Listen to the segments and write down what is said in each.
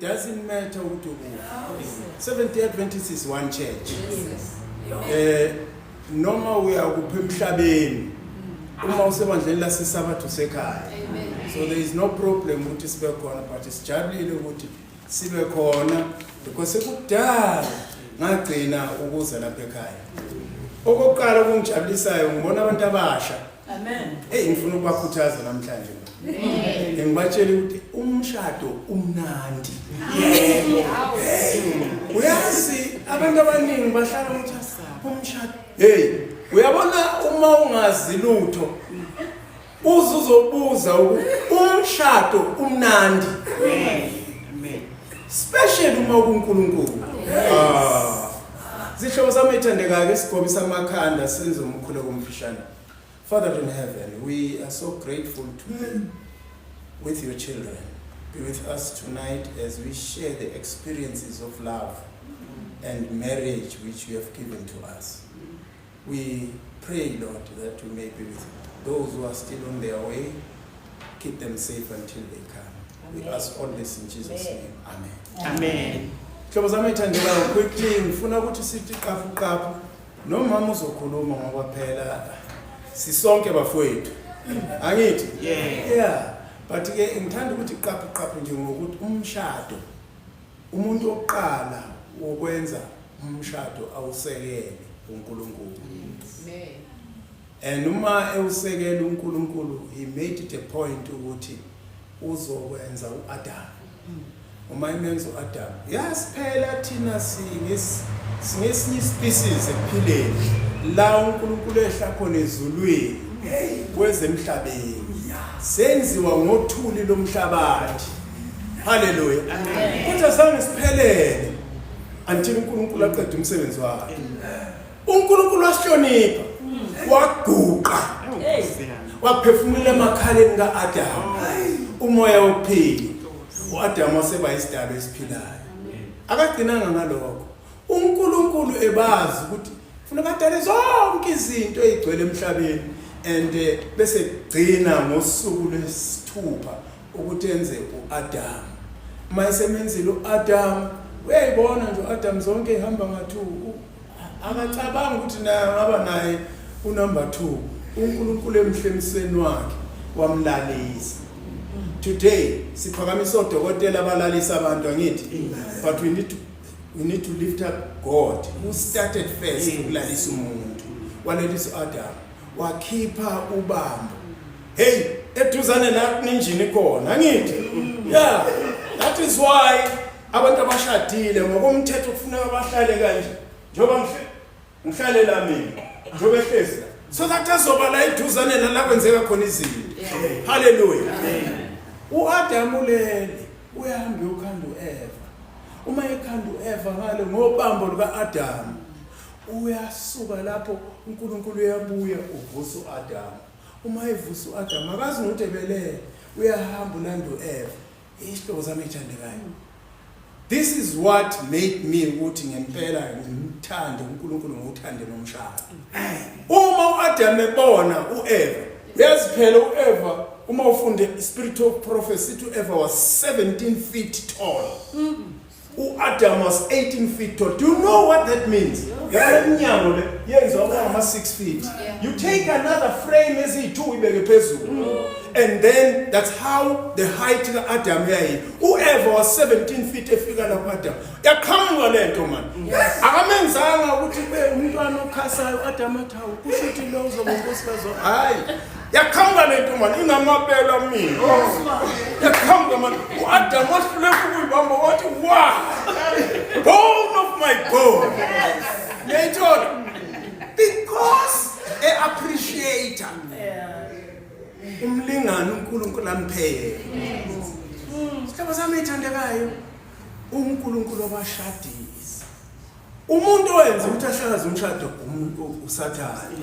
Doesn't matter ukuthi ukuphi. Seventh Day Adventist is one church. Noma uya kuphi emhlabeni, uma usebandleni laseSabatha usekhaya. So there is no problem ukuthi sibe khona, but sijabulile ukuthi sibe khona because sekudala ngagcina ukuza lapha ekhaya. Okokuqala okungijabulisayo, ngibona abantu abasha. Amen. Hey, ngifuna ukubakhuthaza namhlanje. Ngibatshela ukuthi umshado umnandi. Yebo. Uyazi, abantu abaningi bahlala ukuthi umshado. Hey, uyabona, uma ungazi lutho uze uzobuza ukuthi umshado umnandi. Amen. Especially uma kuNkulunkulu. Ah. Zihlobo zami ethandekayo, isigobisa amakhanda senze umkhuleko omfishane. Father in heaven, we are so grateful to be with your children. Be with us tonight as we share the experiences of love and marriage which you have given to us. We pray, Lord, that we may be with those who are still on their way. Keep them safe until they come. We ask all this in Jesus' name. Amen. Amen. Hlobo zami ethandekayo, quickly ngifuna ukuthi sithi qaphu qaphu nomama uzokhuluma ngoba phela sisonke bafowethu. Angithi? Yeah. Yeah. But ke ngithanda ukuthi qaphu qaphu nje ngokuthi umshado, umuntu oqala wokwenza umshado awusekele uNkulunkulu. And uma ewusekela uNkulunkulu, he made it a point ukuthi uzokwenza uAdam. Uma emenza uAdam, yes, phela thina singesinye species ekuphileni la uNkulunkulu ehla khona ezulwini kwezemhlabeni, senziwa ngothuli lomhlabathi. Haleluya! Kodwa zange siphelele until uNkulunkulu aqede umsebenzi wakhe. UNkulunkulu wasihlonipha, waguqa, waphefumulela emakhaleni kaAdam umoya wokuphila. uAdam waseba isidalwa esiphilayo. Akagcinanga ngalokho. UNkulunkulu ebazi ukuthi funa badale zonke izinto ezigcwele emhlabeni and bese gcina ngosuku lwesithupha ukuthi enze uAdam. Uma esemenzile uAdam, uyayibona nje uAdam zonke ihamba nga2. Akacabanga ukuthi naye angaba naye unumber 2. UNkulunkulu emhlemiseni wakhe wamlalisa. Today siphakamisa odokotela abalalisa abantu, angithi? But we need to lift up God who started first ukulalisa umuntu. Walalisa uAdam, wakhipha ubambo. Hey, eduzane la kunenjini khona, angithi? Yeah, that is why abantu abashadile ngokomthetho kufuneka bahlale kanje, njengoba ngihlale la mina, njengoba ehlezi la, so that azoba la eduzane nala kwenzeka khona izinto. Haleluya! U-Adamu ulele, uyahamba uyokhanda u-Eva. Uma ekhanda u-Eva ngale ngobambo luka-Adamu, uyasuka lapho, uNkulunkulu uyabuya, uvusa u-Adamu. Uma evusa u-Adamu, akazi nokuthi ebelele, uyahamba ulanda u-Eva. Isihlobo sami ethandekayo, this is what made me ukuthi ngempela ngimthande uNkulunkulu, ngiwuthande nomshado. Uma u-Adam ebona u-Eva, uyazi phela u-Eva, uma ufunde Spirit of Prophecy, ithi u-Eva was 17 feet tall, u-Adam was 18 feet tall. Do you know what that means? Yabona iminyango le yenziwa ngama-6 feet. You take another frame eziyi-2 ibeke phezulu, and then that's how the height ka-Adam yayi. U-Eva was 17 feet. Efika la ku-Adam, yaqhamuka le nto mani. Akamenzanga ukuthi kube umntwana okhasayo, u-Adam athi, "Hawu, kusho ukuthi lo uzoba unkosikazi." Hhayi, yaqhamuka le nto mani, ingamabele amina. Yaqhamuka mani, u-Adam wahluleka ukuyibamba, wathi, "Wa bone of my bone." Ngiyayithola because e-appreciate umlingani uNkulunkulu amphe yena. Sihlobo sami ethandekayo, uNkulunkulu wabashadisa. Umuntu owenza ukuthi ahlakaze umshado umuntu uSathane.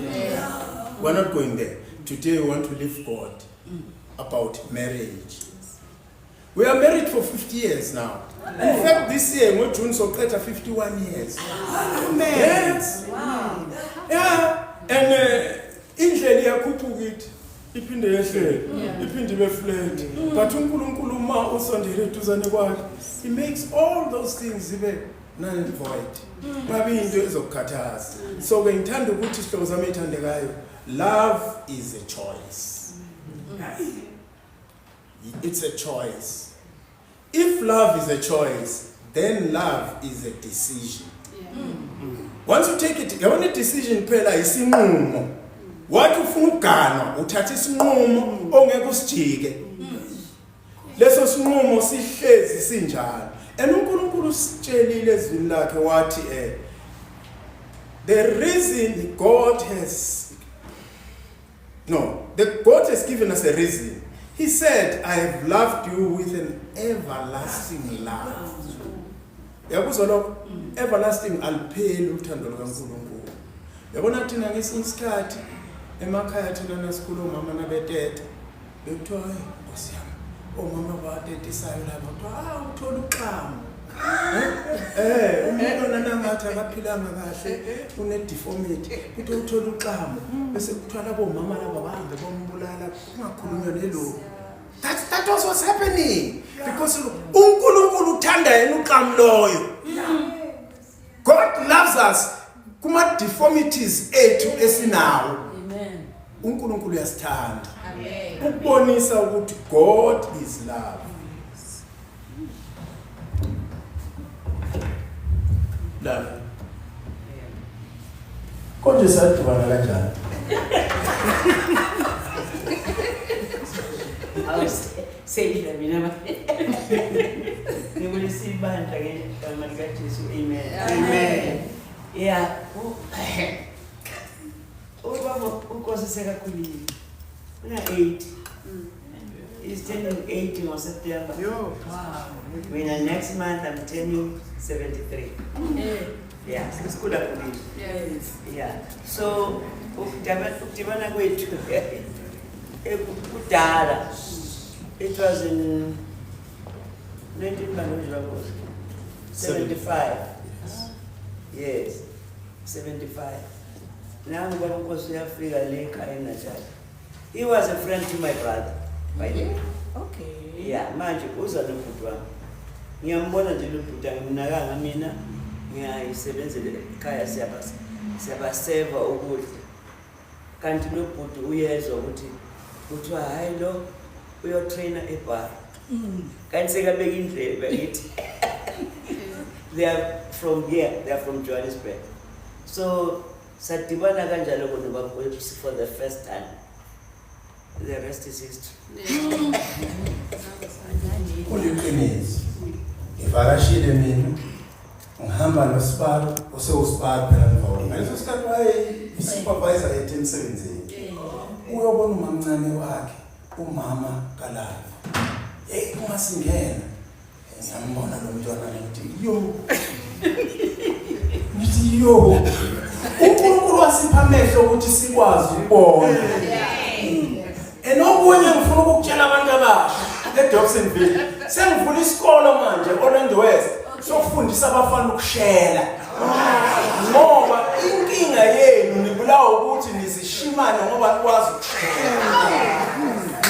We're not going there today. We want to lift God about marriage. We are married for 50 years now. In fact, this year ngoJune soqeda 51 years. Yes, yeah, and indlela iyakhuphuka ithi. Iphinde yehlele, iphinde ibe flat. But uNkulunkulu uma usondele eduzane kwakhe, he makes all those things zibe null and void. Ngabe into ezokukhathaza. So ke ngithanda ukuthi sihlobo sami ethandekayo, love is a choice. It's a choice. If love is a choice, then love is a decision. Once you take it, yabona i-decision phela isinqumo. Wathi ufuna ukuganwa, uthatha isinqumo ongeke usijike. Leso sinqumo sihlezi sinjalo. And uNkulunkulu usitshelile ezwini lakhe wathi the reason God has No, the God has given us a reason. He said, I have loved you with an everlasting love. Yakuzwa lokho? Everlasting alipheli uthando lukaNkulunkulu. Yabona thina ngesinye isikhathi emakhaya thina nasikhula omama nabeteta bekuthiwa hayi Nkosi yami omama batetisayo laba kuthiwa ah uthola uxamu. Umuntu nangathi akaphilanga kahle une deformity kuthi uthola uxamu bese kuthiwa labo mama laba bahambe bombulala kungakhulunywa nelokhu. That was what's happening because uNkulunkulu uthanda yena uxamu loyo. God loves us kuma deformities ethu esinawo. Amen. uNkulunkulu uyasithanda. Amen. Ukubonisa ukuthi God is love. Love. Konje sadibana kanjani? Seyidla mina ma. Ngibulisa ibandla ngegama likaJesu. Amen. Amen. Yeah. Ubaba uNkosi sekakhulile. Una 8. He's turning 80 ngoSeptember. Yo. Mina next month I'm turning 73. Yeah, sesikhula khulile. Yes. Yeah. So ukudibana kwethu kudala. It was in 1975. Yes. 75. Nangu baba Nkosi uyafika le ekhaya eNatal. He was a friend to my brother. By the way. Okay. Yeah, manje uza nobhuti wami. Ngiyambona nje lo bhuti angimnakanga mina. Ngiyayisebenzela ekhaya siyabaseva ukudla. Kanti lo bhuti uyezwa ukuthi kuthiwa hayi lo uyotraina ebar. Kanti sekabeka indlebe ngithi they are from here, they are from Johannesburg. So sadibana kanjalo nobaba for the first time. The rest is history. Kuliqiniso. Ngivakashile mina. Ngihamba noSipalo, osewuSipalo phela mva. Ngaleso sikhathi waye supervisor yethu emsebenzini. Uyobona umamncane wakhe, umama kaLava. Hey, uma singena ngiyambona lo mntwana ngithi yo. Ngithi yo. uNkulunkulu wasipha amehlo ukuthi sikwazi ukubona. Enokunye ngifuna ukukutshela abantu abasha eDobsonville. Sengivula isikolo manje Orlando West sokufundisa abafana ukushela. Ngoba inkinga yenu nibulawa ukuthi nizishimane ngoba nikwazi ukushela.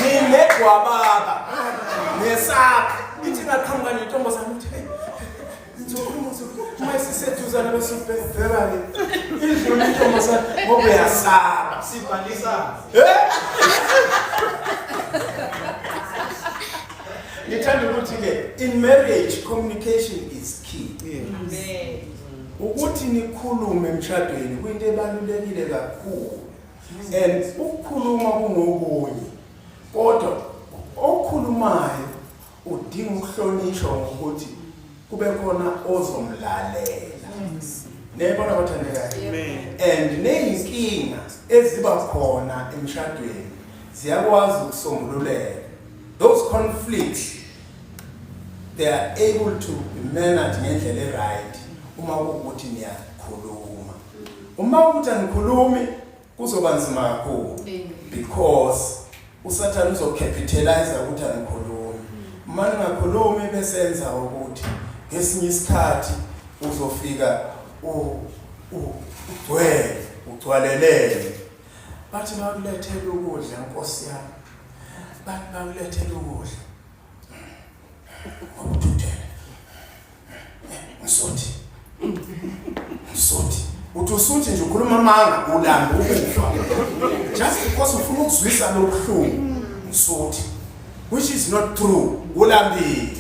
Ninegwababa. Niyesaba. Ithi ngaqhamuka nentombazane ukuthi hey ngizokhuluma uma siseduzane bese ubheka ke. Idlula intombazane ngoba uyasaba. Sibhalisa. Ngithanda ukuthi ke in marriage communication is key. Ukuthi nikhulume emshadweni kuyinto ebalulekile kakhulu. And ukukhuluma kungokunye. Kodwa okhulumayo udinga ukuhlonishwa ngokuthi kube khona ozomlalela. Niyabona bathandekayo. Amen. And neyinkinga eziba khona emshadweni ziyakwazi ukusombululeka. Those conflicts they are able to be managed ngendlela e-right uma kuwukuthi niyakhuluma. Uma ukuthi anikhulumi kuzoba nzima kakhulu because uSathane uzocapitalize ukuthi anikhulumi. Uma ningakhulumi besenza ukuthi ngesinye isikhathi uzofika ugcwele ugcwalelele. Bathi bakulethela ukudla nkosi yami. Bathi bakulethela ukudla. Ngokuthuthela. Ngisothi. Ngisothi. Uthi usuthi nje ukhuluma amanga ulambe ukufa. Just because ufuna ukuzwisa lobuhlungu. Ngisothi. Which is not true. Ulambile.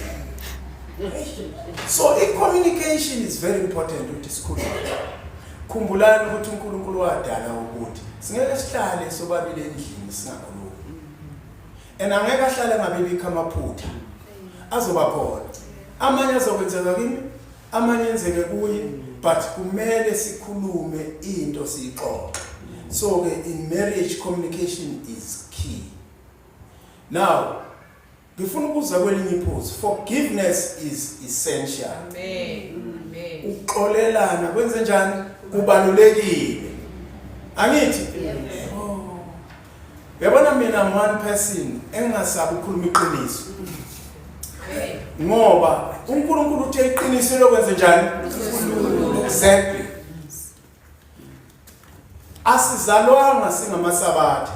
So i-communication is very important ukuthi sikhulume. Khumbulani ukuthi uNkulunkulu wadala ukuthi singeke sihlale sobabili endlini singakhulumi. And angeke ahlale ngabibikho amaphutha. Azoba khona. Amanye azokwenzeka kimi, amanye enzeke kuye, but kumele sikhulume into siyixoxe. So ke in marriage communication is key. Now Ngifuna ukuza kwelinye iphuzu. Forgiveness is essential. Amen. Amen. Ukuxolelana kwenze njani? Kubalulekile. Angithi? Oh. Uyabona mina I'm one person engingasabi ukukhuluma iqiniso. Ngoba uNkulunkulu uthe iqiniso lokwenze njani? Exactly. Asizalwanga singamasabatha.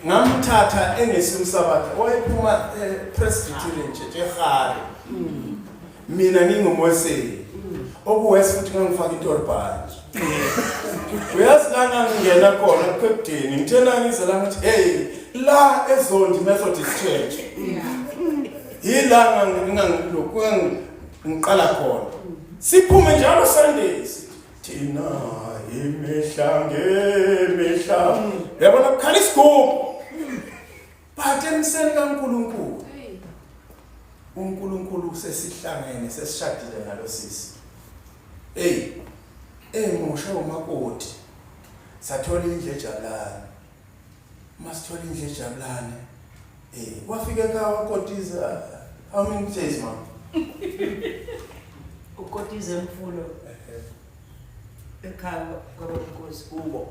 Ngamthatha engesumsabatha wayephuma ePresbyterian Church eHare. Mina ngingumweseli. Okuwesi futhi ngangifaka intorbhantshi. Uyazi la ngangingena khona kuphebudeni ngithe ngize la ngathi hey la eZondi Methodist Church. Yila ngangilokhu ngiqala khona. Siphume njalo Sundays. Thina imihla ngemihla. Yabona kukhala isigubhu. But emseni kaNkuluNkulu. uNkulunkulu sesihlangene sesishadile nalo sisi. Hey, emusha umakoti. Sathola indlu ejabulane. Masithola indlu ejabulane. Eh, wafika ekhaya wakotiza how many days mama? Ukotiza emfulo ekhaya kwababukhosi kubo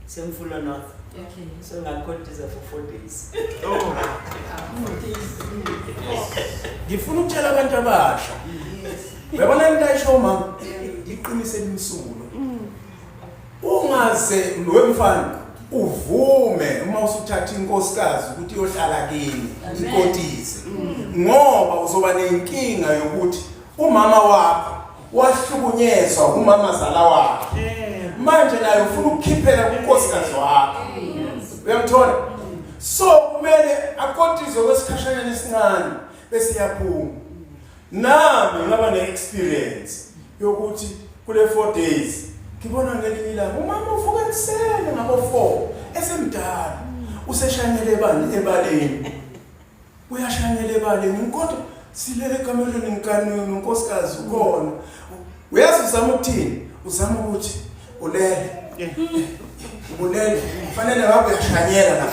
semfulo north. Okay. So ngakotiza for 4 days. Oh. Ngifuna ukutshela abantu abasha. Uyabona into ayisho mama? Iqinise limsulo. Ungaze lowe mfana uvume uma usuthatha inkosikazi ukuthi iyohlala kini ikotize ngoba uzoba nenkinga yokuthi umama wakho wahlukunyezwa umama zala wakhe manje naye ufuna ukukhiphela kunkosikazi wakho uyamthola so kumele akotizwe kwesikhashanyana esincane bese iyaphuma Nami ngaba ne-experience yokuthi kule 4 days ngibona ngelinye ilanga umama uvuka ekuseni ngabo 4 esemdala useshanyele ebani ebaleni uyashanyela ebaleni kodwa silele ekamerweni ngikanini unkosikazi ukhona uyazi uzama ukuthini uzama ukuthi ulele ulele kufanele ngabe uyashanyela la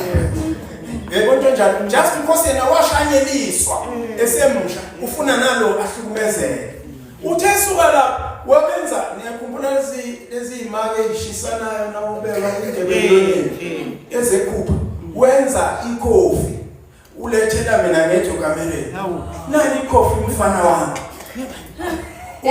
yebo into njalo just because yena washanyeliswa esemusha ufuna nalo ahlukumezeke uthe suka la wabenza niyakhumbula lezi lezi imali ezishisanayo nawubeka indebe emlonyeni ezekhupha wenza ikhofi ulethela mina ngethu kamereni nani ikhofi umfana wami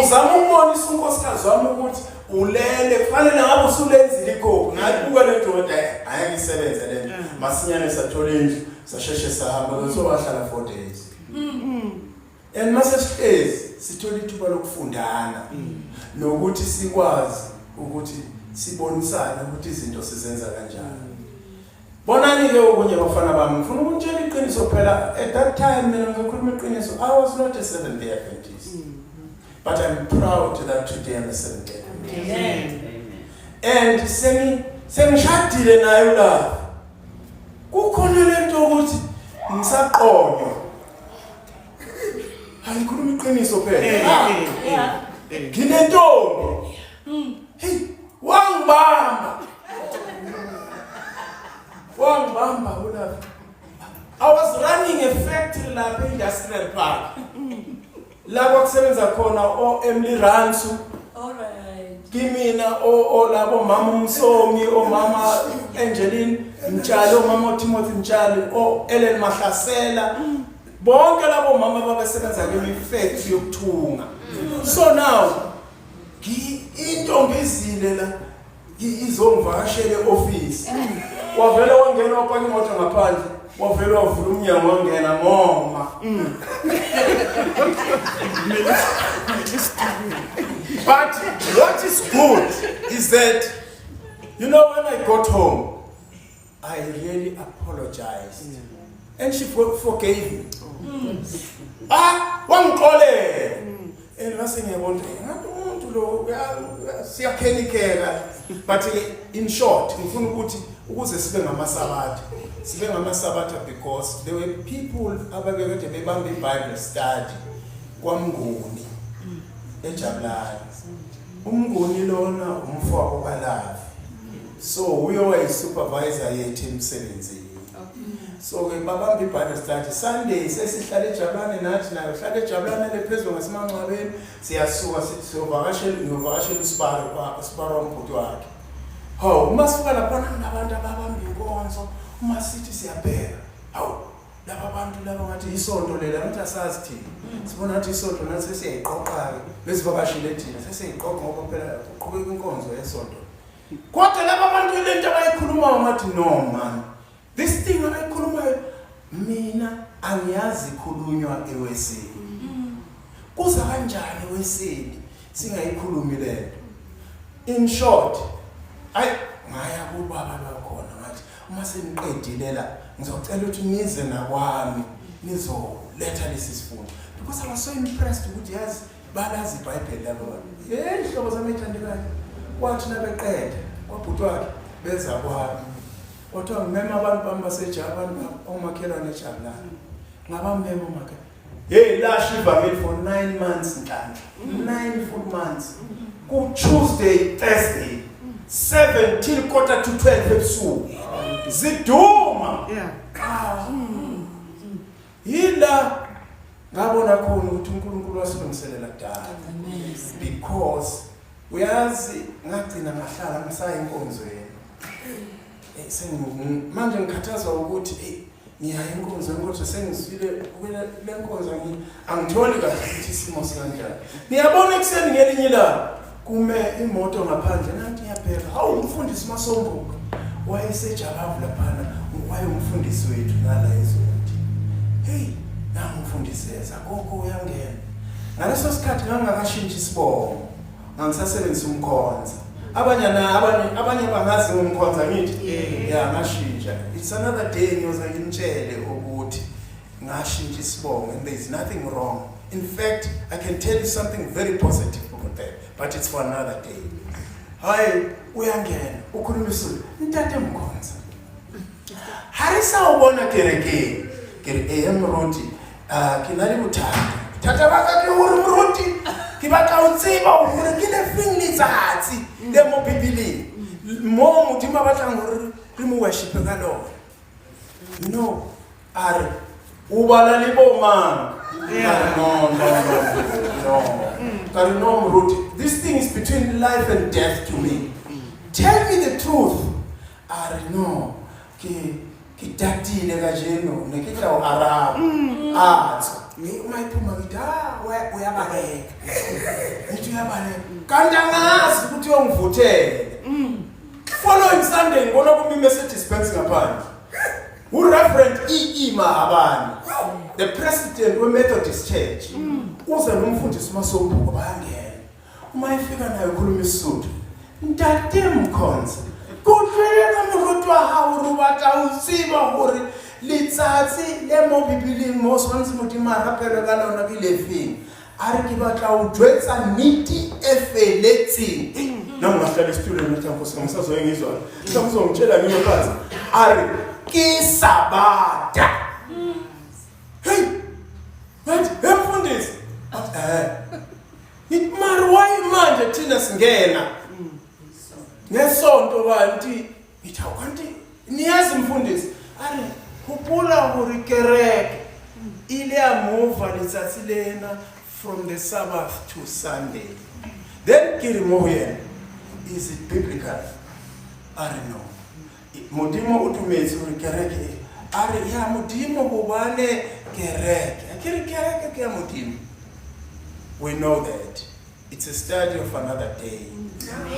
uzama ukubonisa unkosikazi wami ukuthi ulele kufanele ngabe usulenzile ikhofi ngayibuka le ndoda ayeke isebenze le nto masinyane sathola indlu sasheshe sahamba so wahlala 4 days and mase sihlezi sithola ithuba lokufundana nokuthi sikwazi ukuthi sibonisane ukuthi izinto sizenza kanjani Bonani-ke okunye bafana bami, ngifuna ukunitshela iqiniso phela at that time mina ngizokhuluma iqiniso I was not a Seventh Day Adventist. But I'm proud that today I'm a Seventh Day Adventist. Amen. And sengi sengishadile naye ulapha. Kukhona lento ukuthi ngisaqonywa. Angikhuluma iqiniso phela. Yeah. Nginentombi. Hey, wangibamba. Wangibamba ulapha. I was running a factory lapha e-industrial park. La kwakusebenza khona o-Emily Ransu. All right. Kimina o labo mama uMsomi, omama Angeline Mtshali, omama uTimothy Mtshali, o Ellen Mahlasela. Bonke labo mama babesebenza kimi factory yokuthunga. So now into ngizile la. Izongivakashela e-office. Wavele wangena wapaka imoto ngaphandle, wavele wavula umnyango wangena ngoma. But what is good is that, when I got home, I really apologized. And she forgave me. Ah, wangixolela. And ngase ngiyabona ngathi umuntu lo siyakhenikeka. But in short, ngifuna ukuthi ukuze sibe ngamasabatha. Sibe ngamasabatha because there were people ababekade bebamba iBible study kwaMnguni eJabulani. UMnguni lona umfowabo kaLavi. So uye wayi-supervisor yethu emsebenzini. So ke babamba iBible study Sunday, sesihlala eJabulane nathi, nayo hlala eJabulane le phezulu ngasemangcwabeni. Siyasuka sithi siyovakashela, ngiyovakashela usibaro wambhuti wakhe. Hawu, uma sifika laphana kunabantu ababamba inkonzo. Uma sithi siyabheka, hawu, laba bantu laba ngathi isonto lela, ngathi asazi thina, sibona ngathi isonto nathi sesiyayiqoqa-ke, besivakashile thina, sesiyayiqoqa ngoba phela kuqhubeka inkonzo yesonto. Kodwa laba bantu lento abayikhulumayo, ngathi no man, this thing abayikhulumayo mina angiyazi ikhulunywa eWeseli. Kuza kanjani eWeseli singayikhulumi lento? In short, ayi, ngaya kubaba lwakhona, ngathi uma seniqedile la ngizocela ukuthi nize nakwami nizoletha lesi sifundo, because I was so impressed ukuthi yazi balazi iBhayibheli labo bantu. Hey, hlobo zami ethandekayo, kwathi nabeqeda kwabhuti wakhe beza kwami, kwathiwa ngimema abantu bami basejabani, omakhelwane eJabulani. Ngabamema omakhelwane. Hey, lasho ivangeli for 9 months, Nhlanhla, 9 full months, ku Tuesday, Thursday, 7 till quarter to 12 ebusuku, ziduma. Ah, yila ngabona khona ukuthi uNkulunkulu wasilungiselela kudala, because uyazi ngagcina ngahlala ngisaya enkonzweni. Manje ngikhathazwa ukuthi ngiyaya enkonzweni kodwa sengizwile le nkonzo angitholi kahle ukuthi isimo sikanjani. Ngiyabona ekuseni ngelinye ilanga kume imoto ngaphandle, nathi ngiyabheka, hawu, umfundisi Masombuka wayeseJalavu laphana, wayengumfundisi wethu ngala eZondi. Hey, nangu umfundisi eza, gogo uyangena. Ngaleso sikhathi ngangakashintshi isibongo, ngangisasebenzisa uMkhonza. Abanye na abanye bangazi ngoMkhonza, ngithi ya ngashintsha. It's another day, ngiyoze ngimtshele ukuthi ngashintsha isibongo and there is nothing wrong. In fact, I can tell you something very positive about that, but it's for another day. Hayi, uyangena, ukhuluma isiZulu, "Ntate Mkhonza, ha re sa o bona kerekeng." Ke re, "Ee moruti, ke na le bothata. Bothata ba ka ke hore moruti, ke batla ho tseba hore ke le feng letsatsi le mo Bibeleng mo Modimo a batlang hore re mo worshipe ka lona." A re, "O bala le bo mang?" Ka re, "No, no, no, no." Ka re, "No moruti, this thing is between life and death to me. Tell me the truth." A re, "No, ke tatile kajeno, ne ke tla o araba." A tswa. Uma iphuma ngithi, "Ah, uyabaleka." Ngithi uyabaleka kanti angazi ukuthi uyongivuthela. Following Sunday ngibona kumi Mercedes Benz ngaphandle, uReverend E.E. Mahabane, the president we-Methodist Church, uze nomfundisi Masombuko, bayangena. Uma efika naye ukhuluma isiSuthu, "Ntate Mkhonza, ke utlwele ka moruti wa hao hore o batla ho tseba hore letsatsi le mo Bibeleng mo tshwanetse Modimo a rapelwe ka lona ke lefeng." A re, "Ke batla ho jwetsa nnete e feletseng." Nami ngahlala esitulweni, ngathi, "Nkosi, ngisazoye ngizwa mhlawumbe uzongitshela ngime phansi." A re, "Ke Sabata." Hey, ngathi, "Hey mfundisi." Athi, "Eh." Ngithi, "Mara why manje thina singena ngesonto kanti?" Ngithi, "Awu, kanti niyazi mfundisi?" A re, "Hopola hore kereke ile ya mova letsatsi lena from the Sabbath to Sunday." Then ke re mo ho yena, "Is it biblical?" A re, "No, Modimo o dumetse hore kereke e." A re, "Ya Modimo hobane kereke." Ke re, "Kereke ke ya Modimo, we know that." It's a study of another day.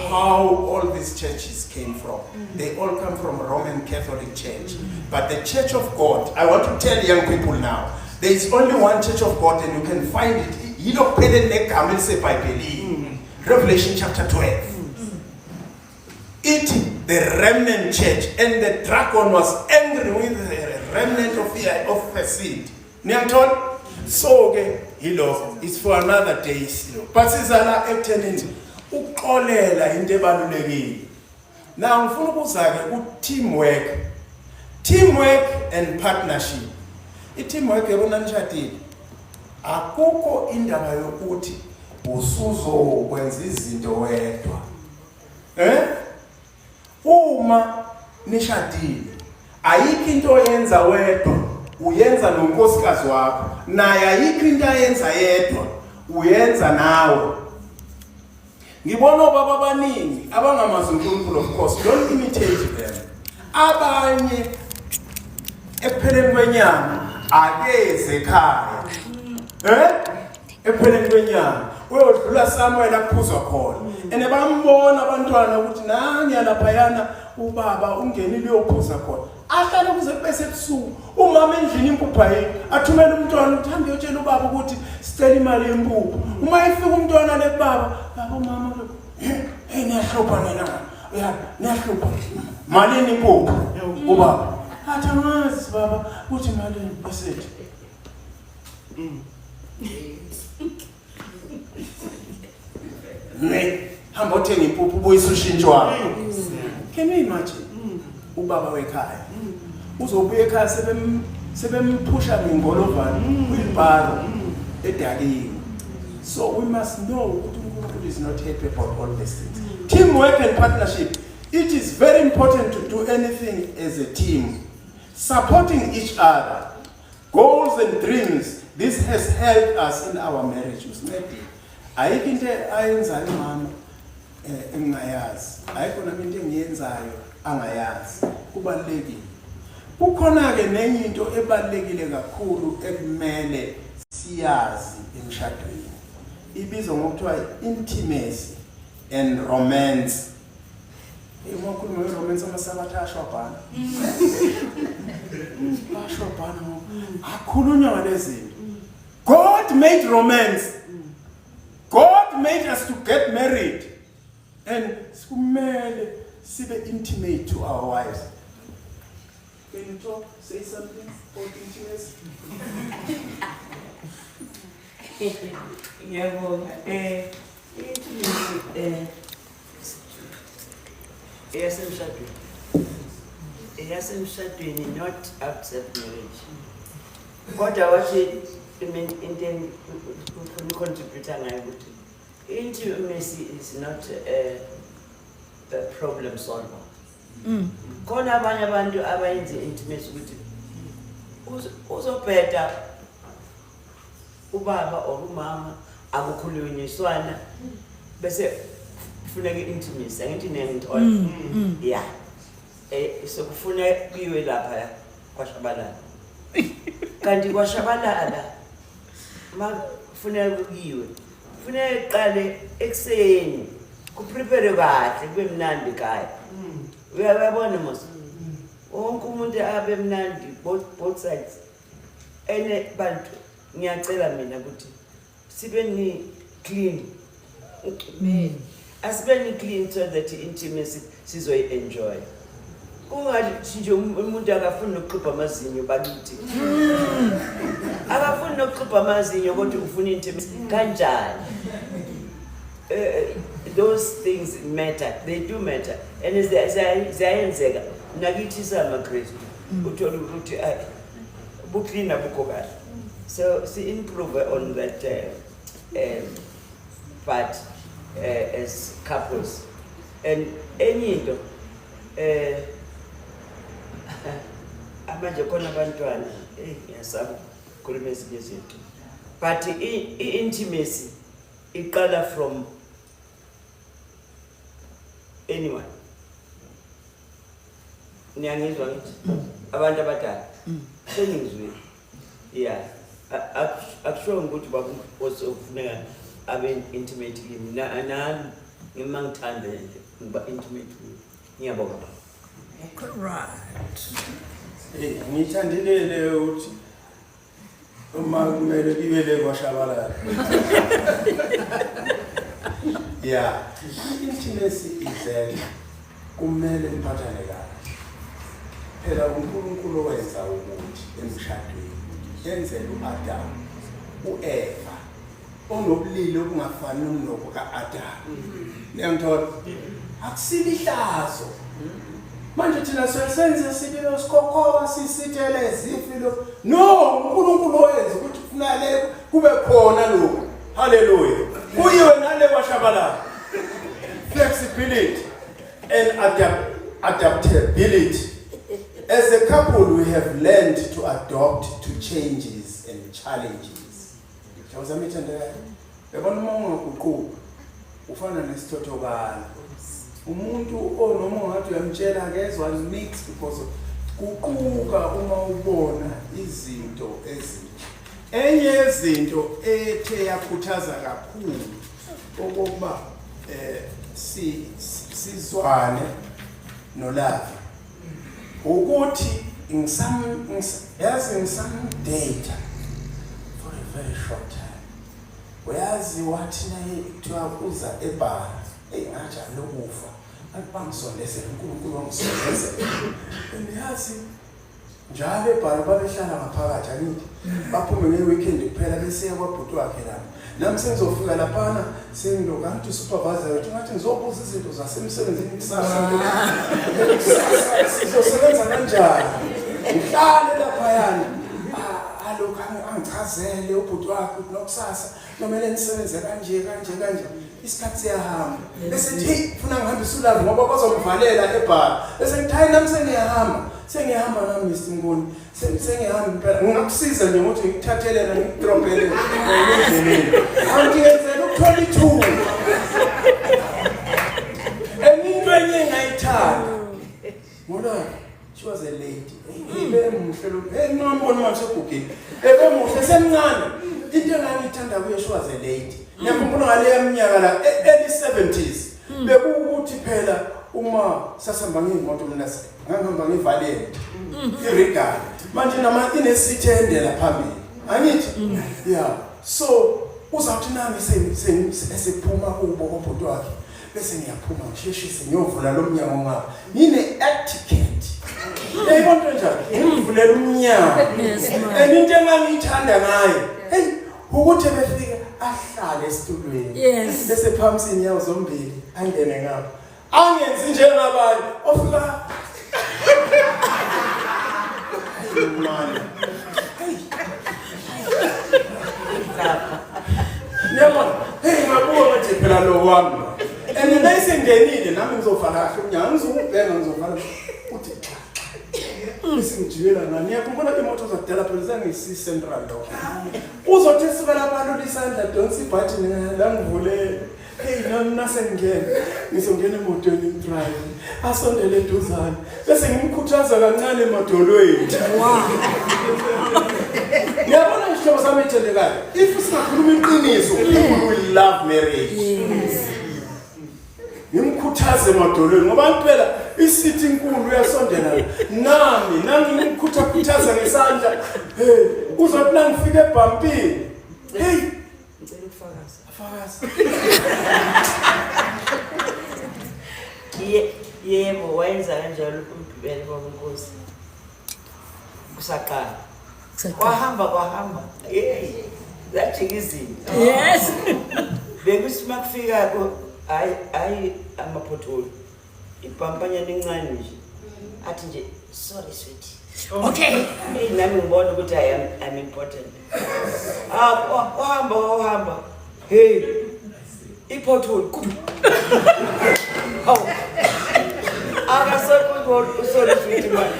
How all these churches came from. They all come from Roman Catholic Church. But the Church of God, I want to tell young people now, there is only one Church of God and you can find it. Yilo kuphela negama eliseBhayibhelini. Revelation chapter 12. Ithi the remnant church and the dragon was angry with the remnant of the, of the seed. Niyangithola? So ke yilokho it's for another day silo. But sizala ekuthenini ukuxolela into ebalulekile. Now ngifuna ukuza ke ku teamwork. Teamwork and partnership. I teamwork yabona nishadile. Akukho indaba yokuthi usuzokwenza izinto wedwa. Eh? Uma nishadile ayikho into oyenza wedwa, uyenza nonkosikazi wakho. Naye ayikho into ayenza yedwa, uyenza nawe. Ngibona obaba abaningi abangamazi uNkulunkulu of course, don't imitate them. Abanye ekupheleni kwenyanga akeze ekhaya. Eh? Ekupheleni kwenyanga uyodlula somewhere la kuphuzwa khona. And bambona abantwana ukuthi nangiya laphayana ubaba ungenile uyophuza khona. Ahlale kuze kube sebusuku. Umama endlini impuphu ayikho. Athumele umntwana ukuthi hambe uyotshela ubaba ukuthi sicela imali yempuphu. Uma efika umntwana le kubaba, baba umama hey niyahlupha nina. Ya, niyahlupha. Malini impuphu? Ubaba. Athi angazi baba ukuthi malini bese Ne, hamba othenga impuphu ubuyise ushintsho wakho. Can you imagine? Ubaba wekhaya. Uzobuya ekhaya sebem sebemphusha ngengolovane wheelbarrow edakiwe. So we must know ukuthi uNkulunkulu is not happy about all these things. Teamwork and partnership. It is very important to do anything as a team, supporting each other. Goals and dreams. This has helped us in our marriage. Usincedile. Ayikho into ayenzayo umama engingayazi. Ayikho nami into engiyenzayo angayazi. Kubalulekile. Kukhona ke nenye into ebalulekile kakhulu ekumele siyazi emshadweni. Ibizwa ngokuthiwa intimacy and romance. Uma ukhuluma nge-romance amasabatha ashwabhana. Ashwabhana ngoba akhulunywa ngalezi zinto. God made romance. God made us to get married. And kumele sibe intimate to our wives. Can you talk? Say something about intimacy? Ngiyabonga. Intimacy eyasemshadweni. Eyasemshadweni not outside marriage. Kodwa wathi I mean into engifuna ucontribute ngayo ukuthi intimacy is not a problem solver. Khona abanye abantu abayenze intimacy ukuthi uzobheda ubaba or umama akukhulunyiswana bese kufuneka i-intimacy angithi niyangithola ya so kufuna kuyiwe lapha kwashabalala kanti kwashabalala ma kufuneka kuyiwe kufuneka kuqale ekuseni kuprepare kahle kube mnandi ekhaya uyabona mos wonke umuntu abe mnandi both sides ene bantu ngiyacela mina ukuthi sibe ni clean. Amen. Asibe ni clean so that intimacy sizoyi-enjoy. Kungathi nje umuntu akafuni nokuxubha amazinyo bakithi. Akafuni nokuxubha amazinyo kodwa ufuna intimacy kanjani? Those things matter, they do matter and ziyayenzeka nakithi samaKristu. Uthola ukuthi buclean abukho kahle. So si improve on that part as couples. And enye into manje khona abantwana ngiyasaba ukukhuluma ezinye izinto but i-intimacy iqala from anyone. Niyangizwa ngithi abantu abadala sengizwile yeah akusho ukuthi baba ufuneka Abe intimate kimi nami ngima ngithanda nje ngiba intimate kuye. Ngiyabonga baba. Right. Hey, ngiyithandile leyo ukuthi uma kumele kibe le kwashabalala. Yeah, intimacy is that kumele niphathane kahle. Phela uNkulunkulu owenza ukuthi emshadweni enzele uAdam, uEva onobulili obungafani nobo ka-Adamu. Niyangithola? Akusilo ihlazo. Manje thina siyasenze sibilo sikhokhoba sisithele zifilo. No, uNkulunkulu owenza ukuthi kufunale kube khona lokhu. Haleluya. Kuyiwe nale kwashabalala. Flexibility and adaptability. As a couple we have learned to adopt to changes and challenges. Jawuza mithandekayo. Yabona uma ungaguquki ufana nesithothokala. Umuntu onoma ungathi uyamtshela akezwa nix because guquka uma ubona izinto ezintsha. Enye yezinto ethe yakhuthaza kakhulu okokuba eh si sizwane noLavi ukuthi ngisam yazi ngisamdata for a very short time. Uyazi wathi naye kuthiwa uza ebhara, eyi ngajabula ukufa. Ngathi bangisondezela, uNkulunkulu wangisondezela. And yazi njalo ebhara babehlala ngaphakathi angithi baphume nge-weekend kuphela besiya kwabhuti wakhe lapho. Nami sengizofika laphana sengilokhu angithi usupervisor wethu ngathi ngizobuza izinto zasemsebenzini kusasa. Kusasa sizosebenza kanjani? Ngihlale laphayana. Alokhu angichazele ubhuti wakhe ukuthi nokusasa nomele nisebenze kanje kanje kanje. Isikhathi siyahamba. Bese ethi hey funa ngihambise uLavi ngoba bazomvalela ebhara. Bese ngithi hayi nami sengiyahamba. Sengiyahamba nami Mr Nguni. Sengiyahamba impela. Ngingakusiza nje ngokuthi ngikuthathele na ngikudropele endleleni. Angiyenzela ukuthola ithuba. Enye into enye engayithanda. Ngoba she was a lady. Ebe muhle lo. Hey ngambona manje segugile. Ebe muhle semncane. Into engangithanda kuye she was a lady. Ngiyakhumbula ngaleya minyaka la early 70s. Bekuwukuthi phela uma sasihamba ngeyimoto mina ngangihamba ngeValiant. IRegal. Manje nama inesithende la phambili. Angithi? Yeah. So uzawuthi nami sephuma kubo kobhuti wakhe. Bese ngiyaphuma ngisheshise ngiyovula lo mnyango ngapha. Ngine etiquette. Yayibona into enjalo. Ngimvulela umnyango. And into engangiyithanda ngaye, hey, ukuthi ebefika ahlale esitulweni. Bese phamisa inyawo zombili angene ngapha. Angenzi njengabanye ofika Mani. Hey. Niyabona? Hey ngabuka ngathi phela lo wami. And nayisengenile nami ngizovala kahle umnyango ngizokubheka ngizovala uthi xa. Bese ngijikela ngani. Ngiyakhumbula imoto zakudala phela zangisi central lo. Uzothi esuka lapha alula isandla donsa ibhathi la ngivulele. Hey nami nasengingena ngizongena emotweni ngidrive. Asondele eduzane bese ngimkhuthaza kancane emadolweni. Wow. Ngiyabona isihlobo sami ethendekayo. If singakhuluma iqiniso, people will love marriage. Yes. Ngimkhuthaze emadolweni ngoba impela isithi inkulu uyasondela nami nangimkhuthakhuthaza ngesandla. Hey, uzothi nangifika ebhampini. Hey, Ngicela ukufakaza. Fakaza. Ye yebo wayenza kanjalo umgibelo baba Nkosi. Kusaqala. Kwahamba kwahamba. Hey. Zajika izinto. Yes. Bekuthi makufika ko hayi hayi amapothole. Ibhampanyana encane nje. Athi nje sorry sweetie. Okay. Hey nami ngibona ukuthi I am I'm important. Ah wahamba wahamba. Hey. Ipothole kudu. Hawu. Akasekho usorry sweetie man.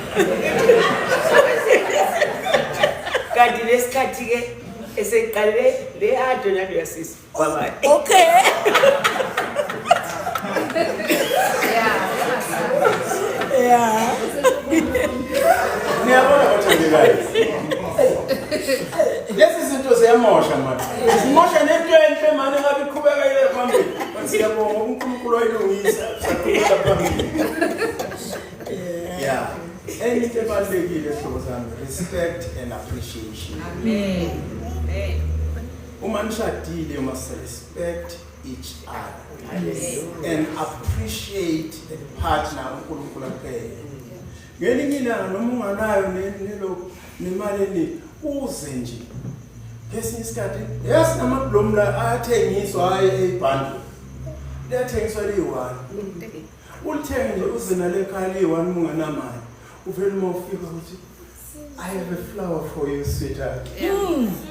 Kanti lesikhathi ke eseqale le ado nalo yasisi kwabanye. Okay. Yeah. Niyabona bathandekayo. Lezi zinto ziyamosha manje. Zimosha nento enhle manje ngabe iqhubeka ile phambili. But siyabonga uNkulunkulu wayilungisa saqhubeka phambili. Yeah. Enye into ebalulekile hlobo sami respect and appreciation. Amen. Amen. Uma nishadile you must respect each other and appreciate the partner uNkulunkulu akuphe. Ngelinye ilanga noma unganayo nelo nemali eningi uze nje kesinye isikhathi yes namablomu la ayathengiswa hayi eyibhandle liyathengiswa liyi-one ulithenge nje uze nale khaya liyi-one uma ungenamali uvele uma ufika ukuthi I have a flower for you sweetheart.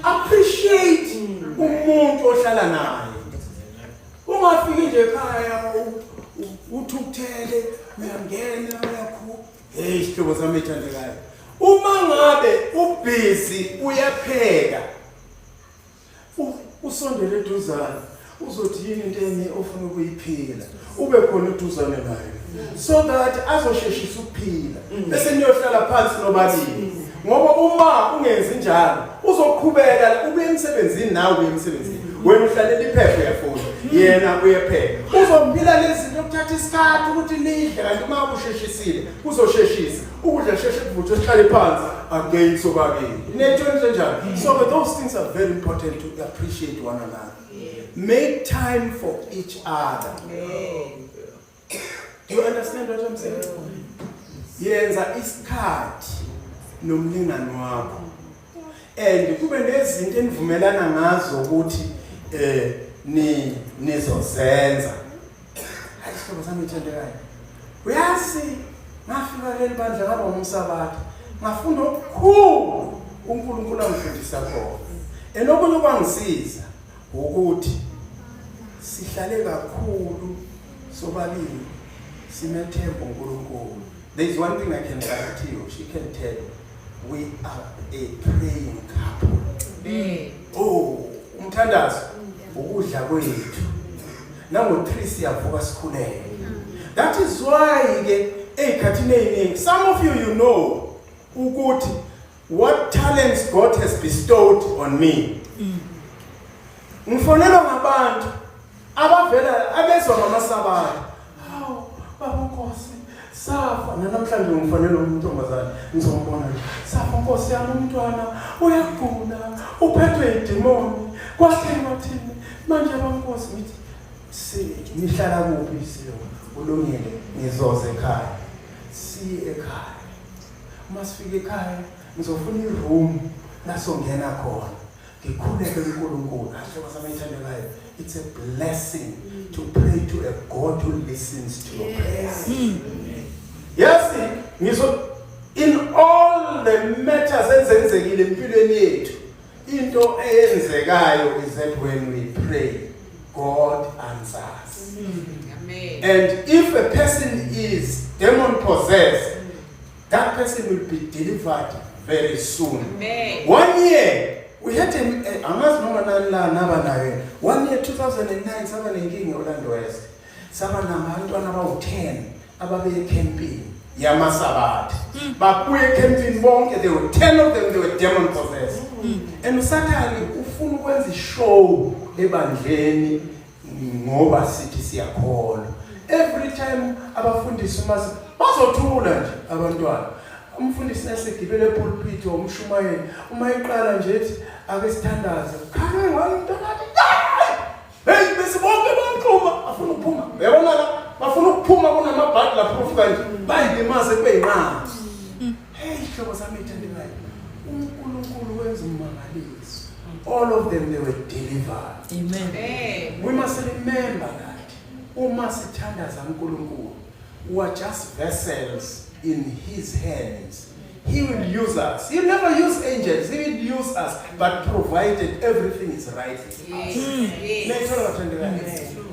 Appreciate umuntu ohlala naye. Ungafiki nje ekhaya uthukuthele uyangena uyakhu. Hey sihlobo sami ethandekayo. Uma ngabe ubhizi uyapheka usondele eduzane uzothi yini into enye ofuna ukuyiphila ube khona eduzane naye so that azosheshisa ukuphila bese niyohlala phansi nobabili ngoba uma ungenzi njalo uzoqhubeka ube emsebenzini nawe ube emsebenzini wena uhlalela iphepha uyafunda yena uyepheka uzophila lezi zinto kuthatha isikhathi ukuthi nidle kanti uma usheshisile kuzosheshisa ukudla sheshe kuvuthwe sihlale phansi again sobabili nento enjalo so but those things are very important to appreciate one another make time for each other do you understand what i'm saying yenza isikhathi nomlingani wakho and kube nezinto enivumelana ngazo ukuthi eh ni nizozenza hayi sihlobo sami ethandekayo uyazi ngafika leli bandla ngaba umsabatha ngafunda okukhulu uNkulunkulu angifundisa khona enokunye kwangisiza ukuthi sihlale kakhulu sobabili simethemba uNkulunkulu there is one thing I can guarantee you she can tell you we are a praying couple Amen. oh umthandazo ukudla kwethu nango-3 siyavuka sikhuleke that is why ke ey'khathini ey'ningi some of you you know ukuthi what talents God has bestowed on me ngifonelwa ngabantu abavela abezwa ngamasabatha hawu baba nkosi safa nanamhlanje ngifonelwa umntombazane ngizombona nje safa nkosi yami umntwana uyagula uphethwe idimoni kwathini kwathini manje bankosi ngithi si nihlala kuphi silo ulungile ngizoze ekhaya siye ekhaya uma sifika ekhaya ngizofuna iroom lasongena khona ngikhuleke uNkulunkulu hlobo sami ethandekayo it's a blessing to pray to a God who listens to your prayers yes ngizo in all the matters ezenzekile empilweni yethu into eyenzekayo is that when we pray God answers Amen. and if a person is demon possessed that person will be delivered very soon Amen. One year we had a angazi noma nani la naba nayo. One year 2009 saba nenkinga eOrlando West. Saba nabantwana abawu-10 ababe ecampini yamasabatha. Babuye ecampini bonke there were 10 of them they were demon possessed. And uSathane ufuna ukwenza ishow ebandleni ngoba sithi siyakholwa. Every time abafundisi uma bazothula nje abantwana. Umfundisi nasegibele epulpit umshumayeli uma eqala nje ethi ake sithandaze. Khale wayintwana athi Hey bese bonke bayaxhuma afuna ukuphuma. Uyabona la bafuna ukuphuma kunamabhadi lapho ufika nje bayilimaze kube yinqaba. Hey hlobo sami ethandekayo. uNkulunkulu wenza ummangaliso. All of them they were delivered. Amen. Amen. We must remember that uma sithandaza uNkulunkulu we are just vessels in his hands. He will use us. He'll never use angels. He will use us, but provided everything is right with us. Yes. Niyayithola bathandekayo?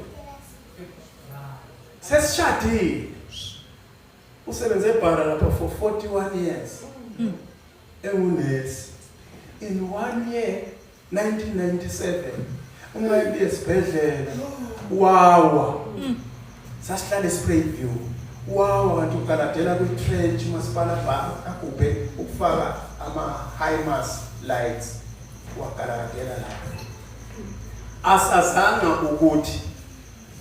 Sesishadile. Usebenze ebhara lapha for 41 years. Engunesi. In one year 1997 uma ebuye esibhedlela wawa. Sasihlala eSpruitview. Wawa kanti ugaladela kwi-trench umasipala agubhe ukufaka ama-high mast lights. Wagalakadela lapho. Asazanga ukuthi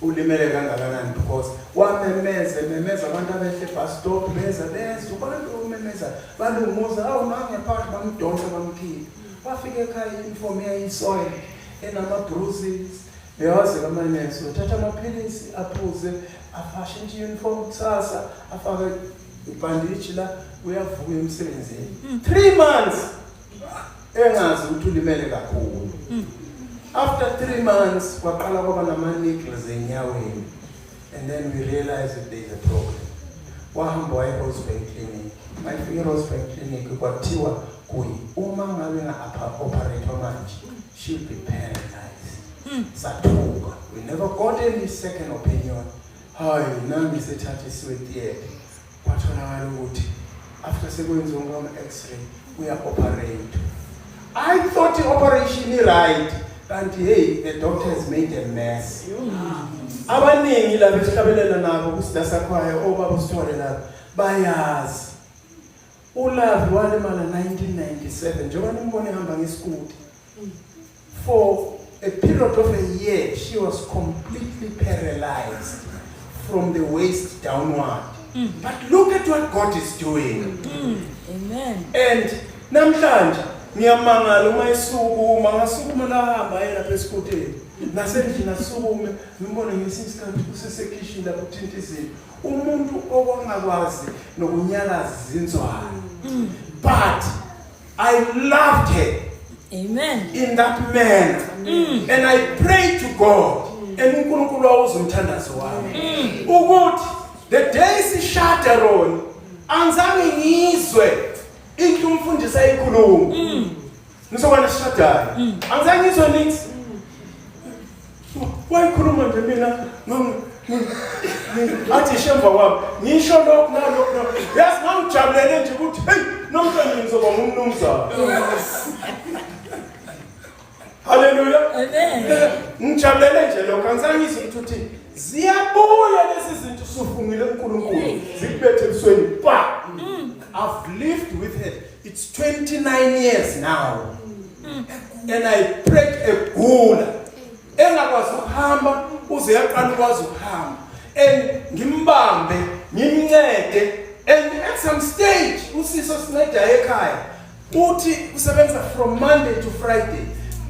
ulimele kangakanani because wamemeza memeza abantu abehle bus stop beza beza abantu umemeza balunguza awu nangephakathi bamdonsa bamkhipha wafika ekhaya i-uniform yayisoil enama-bruises bewazi kamanesi uthatha amaphilisi aphuze afashintshe i-uniform kusasa afake ibhandishi la uyavuka emsebenzini 3 months engazi ukuthi ulimele kakhulu. After 3 months kwaqala kwaba nama-niggles enyaweni and then we realized that there is a problem. Wahamba waya e-Rosebank Clinic. Mayifika e-Rosebank Clinic kwathiwa kuye uma ngabe nga-operate manje she'll be paralyzed. Sathuka. We never got any second opinion. Hayi, nami sethathisiwe theatre, kwatholakala ukuthi after sekwenziwa ngama-x-ray uya-operate. I thought i-operation i-right, kanti hey, the doctor has made a mess. Abaningi laba esihlabelela nabo kusidasakhwaya, obaba usithole laba bayazi. Ulavi walimala 1997 njengoba nimbone ehamba ngesikuti. For a period of a year she was completely paralyzed from the waist downward, but look at what God is doing. Amen. And namhlanje ngiyamangala uma esukuma, ngasukuma lahamba aye lapha esikuteni nasendlini asukume ngimbone ngesinye isikhathi usesekhishini lapho uthinta izinto, umuntu owangakwazi nokunyakaza izinzwane, but I loved her Amen. in that manner and I prayed to God and uNkulunkulu wawuza umthandazo wami ukuthi the day sishada Ron angizange ngizwe into umfundisi ayikhuluma ngisokwana sishadayo, angizange ngizwe nix wayikhuluma nje. Mina athi shemva kwami ngisho lokhu nalokhu nalokhu. Yazi ngangijabulele nje ukuthi hey, namhlanje ngizoba ngumnumzana. Haleluya. Amen. Ngijabulele nje lokho, angizange ngizwe ukuthi uthi ziyabuya lezi zinto usufungile uNkulunkulu zikubethe ebusweni pa. I've lived with her, it's 29 years now, and I prayed egula engakwazi ukuhamba uze yaqala ukwazi ukuhamba and ngimbambe ngimncede. And at some stage usiso sinceda ekhaya uthi usebenza from Monday to Friday.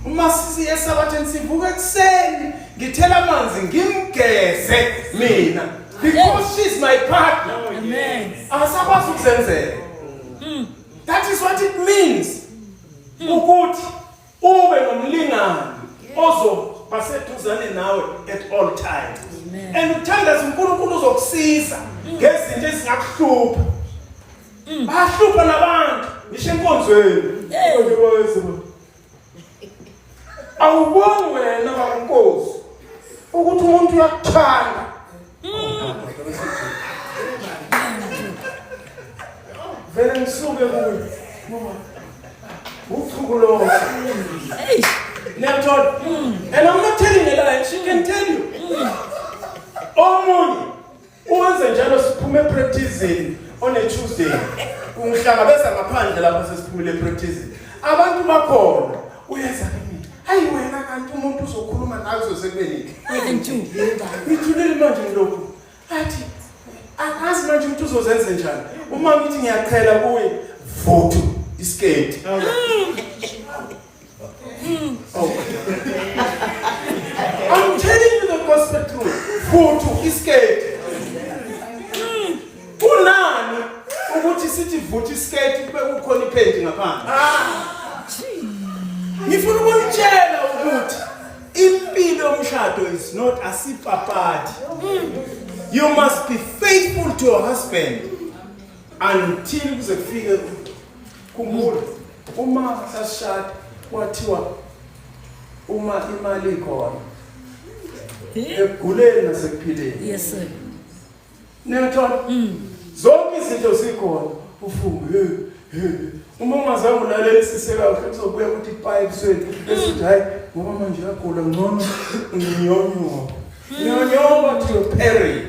Uma sisiye esabatheni sivuka ekuseni ngithela amanzi ngimgeze mina because she's my partner. Amen. Akasakwazi ukuzenzela. That is what it means ukuthi ube nomlingani ozoba seduzane nawe at all times. Amen. And uthandaza uNkulunkulu uzokusiza ngezinto ezingakuhlupha. Bayahlupha nabantu ngisho enkonzweni. Hey. Awuboni wena baNkosi ukuthi umuntu uyakuthanda. Vele ngisuke kuye ngoba uchuku lo. Hey. Niyathola? And I'm not telling a lie, she can tell you. Omunye uwenze njalo siphume epracticing on a Tuesday. Ungihlangabeza ngaphandle lapho sesiphumile epracticing. Abantu bakhona uyeza kimi. Hayi wena, kanti umuntu uzokhuluma nawe uzoze kube nini? Bantu. Ngithulile manje ngilokhu. Athi akazi manje ukuthi uzozenze njani. Uma ngithi ngiyaqhela kuye, vuthu isketi. Oh. I'm telling you the gospel truth. Vuthu isketi. Kunani ukuthi sithi vuthu isketi kube kukhona iphenti ngaphandle? Ngifuna ukunitshela ukuthi impilo yomshado is not asipapati. You must be faithful to your husband until kuze kufike. Khumbula uma sasishada kwathiwa uma imali ikhona ekuguleni nasekuphileni. Yes sir. Niyathola? Zonke izinto zikhona. Ufunge he he. Uma ungazange ulalelisise kahle kuzobuya ukuthi ipayi ebusweni bese uthi hayi ngoba manje uyagula ngcono nginyonyoba. Nyonyoba to your peril.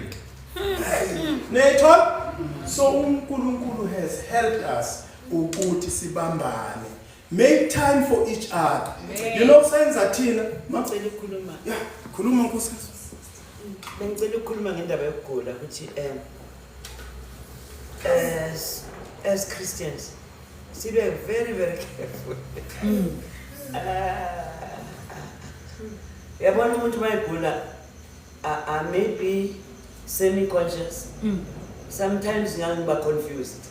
Niyathola? So uNkulunkulu has helped us ukuthi sibambane. Make time for each other. You know senza thina. Ngicela ukukhuluma. Yeah, khuluma nkosikazi. Bengicela ukukhuluma ngendaba yokugula ukuthi as Christians sibe very very careful. Yabona umuntu mayegula I may be semi conscious. Sometimes ngangiba confused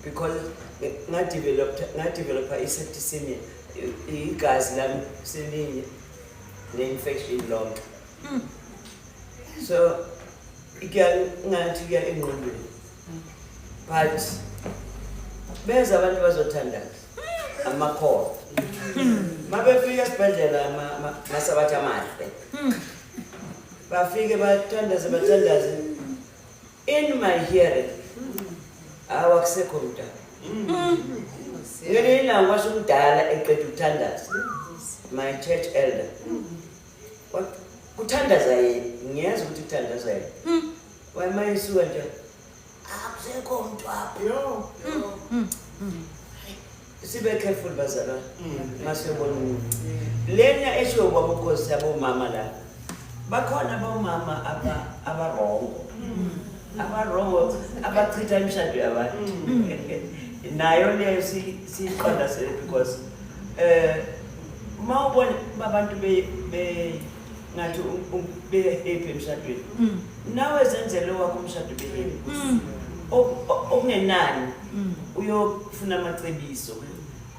because ngadevelopa i-septicemia, igazi lami selinye ne-infection lonke. So kuya ngathi kuya engqondweni, but beza abantu bazothandaza amakholwa mabefika esibhedlela masabatha amahle bafike bathandaze bathandaze in my hearing awakusekho mntana. Ngelinye ilanga kwasho umdala eqeda ukuthandaza, my church elder, kuthandaza yena, ngiyeza ukuthi kuthandaza yena, wayemayisuka nje akusekho mntu apha. Sibe careful bazalwane masiyobona umuntu. Lena eshiwo kwabonkosi yabomama la, bakhona abomama abarongo abarongo abachitha imishado yabantu. Nayo leyo siyiqondasele because uma ubona abantu be ngathi be-happy emshadweni, nawe zenzele wakho umshado be-happy. Okungenani uyofuna amacebiso,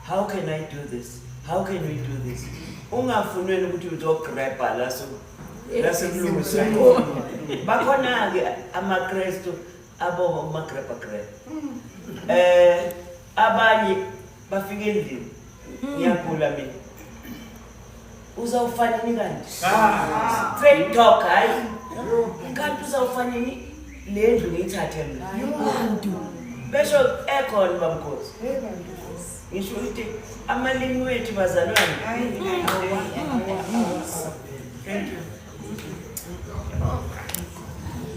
how can I do this, how can we do this, ungafuni wena ukuthi uzograbha la lasekulungiswa khona. Bakhona-ke amaKrestu aboma-grabha grabha, abanye bafika endlini, ngiyagula mina, uzawufanini kanti? Straight talk, hayi kanti uzawufanini le ndlu ngiyithathe mina, besho ekhona bamkhosi. Ngisho ukuthi amalimi wethu bazalwane. Thank you.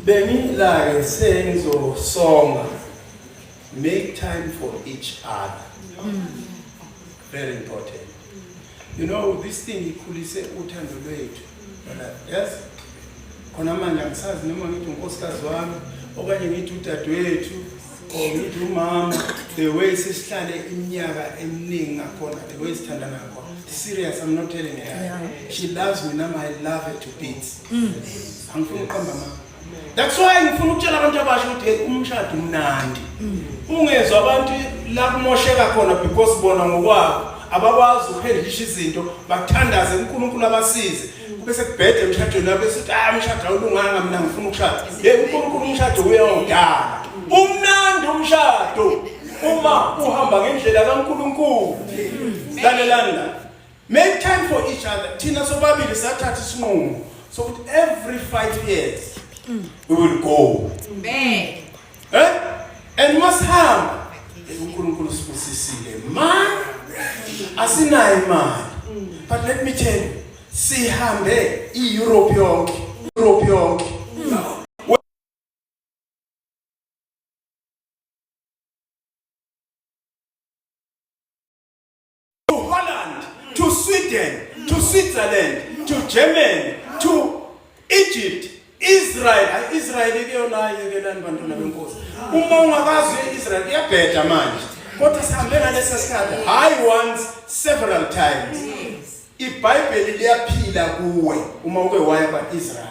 Bengila-ke sengizosonga. Make time for each other. Very important. You know this thing ikhulise uthando lwethu. Yes? Khona manje angisazi noma ngithi unkosikazi wami okanye ngithi udadewethu or ngithi umama, the way sesihlale iminyaka eminingi ngakhona, the way sithandana ngakhona. Serious, I'm not telling her. She loves me now, I love her to bits. Angifuni ukuqamba amanga. That's why ngifuna ukutshela abantu abasha ukuthi hey, umshado umnandi. Ungezwa abantu la kumosheka khona because bona ngokwabo abakwazi ukuhandlisha izinto, bathandaze uNkulunkulu abasize. Kube sekubhede emshadweni lapho esithi ah umshado awulunganga, mina ngifuna ukushada. Hey, uNkulunkulu umshado uyawudala. Umnandi umshado uma uhamba ngendlela kaNkulunkulu. Lalelani la. Make time for each other. Thina sobabili sathatha isinqumo sokuthi every 5 years we will go. Amen. Eh? And masihamba uNkulunkulu sibusisile. Man asinayo imali. But let me tell you, sihambe iEurope yonke. Europe yonke. To Holland, to Sweden, to Switzerland, to Germany, to Egypt, Israel. Hayi Israel ke yona yekelani bantwana benkosi. Uma ungakazi uIsrael iyabheda manje. Kodwa sihambe ngalesa sikhathi hayi once, several times. IBhayibheli liyaphila kuwe uma uke waya kwaIsrael.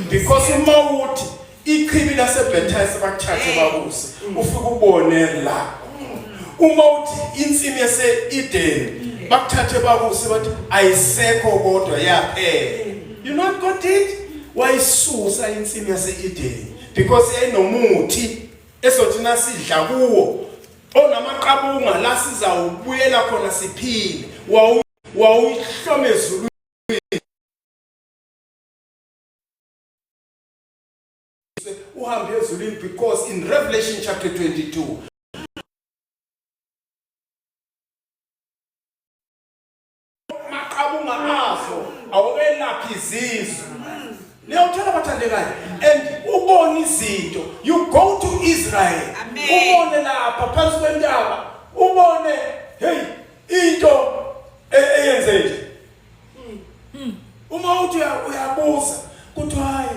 Because uma uthi ichibi laseBethesda bakuthathe bakuse ufike ubone la. Uma uthi insimi yase-Eden bakuthathe bakuse bathi ayisekho kodwa yaphela. You know what God did? Wayisusa insimi yase-Eden because yayinomuthi esothi nasidla kuwo onamaqabunga la sizawubuyela khona siphile. Wawuyihloma ezulwini. Uhambe ezulwini because in Revelation chapter 22 maqabunga aso awukelaphi izizwe. Niyawuthola bathandekayo and ubone izinto. You go to Israel. Amen. Ubone lapha phansi kwentaba. Ubone hey. Into eyenze nje. Uma uthi uyabuza kuthiwa hayi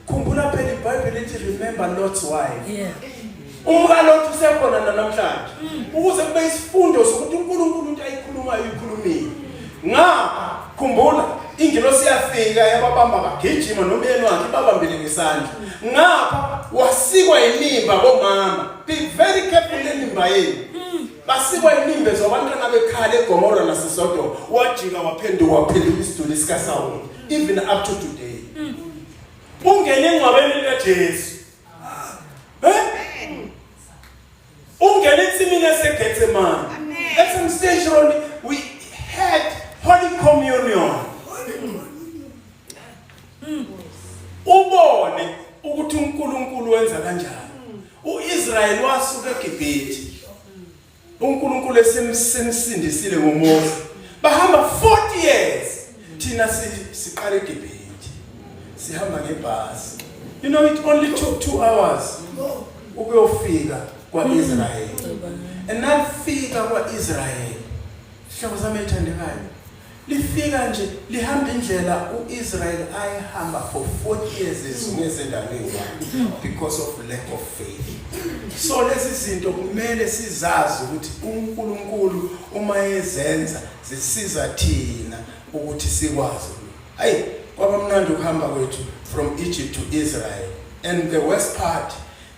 khumbula phela iBhayibheli lithi remember Lot's wife. Yeah. UmkaLot usekhona namhlanje. Ukuze kube isifundo sokuthi uNkulunkulu into ayikhulumayo uyikhulumile. Ngapha khumbula ingelosi yafika yababamba bagijima nomyeni wakhe babambile ngesandla. Ngapha wasikwa inimba bomama. Be very careful nenimba yenu. Basikwa inimbe zabantwana bekhala eGomora naseSodoma. Wajika waphenduka waphenduka isiduli sikaSawuli even up to today. Ungene engcwabeni likaJesu. Eh? Ungene ensimini yaseGetsemane. At some stage Ronnie, we had Holy Communion. Ubone ukuthi uNkulunkulu wenza kanjani. UIsrael wasuka eGibhithe. uNkulunkulu esemsindisile ngoMose. Bahamba 40 years. Thina siqala eGibhithe. Sihamba ngebhasi. You know it only took 2 hours ukuyofika kwaIsrael. And nafika kwaIsrael. Hlobo zami ethandekayo. Lifika nje lihamba indlela uIsrael ayihamba for 40 years ezungeze endaweni because of lack of faith. So lezi zinto kumele sizazi ukuthi uNkulunkulu uma ezenza zisiza thina ukuthi sikwazi. Hayi kwaba mnandi ukuhamba kwethu from Egypt to Israel and the west part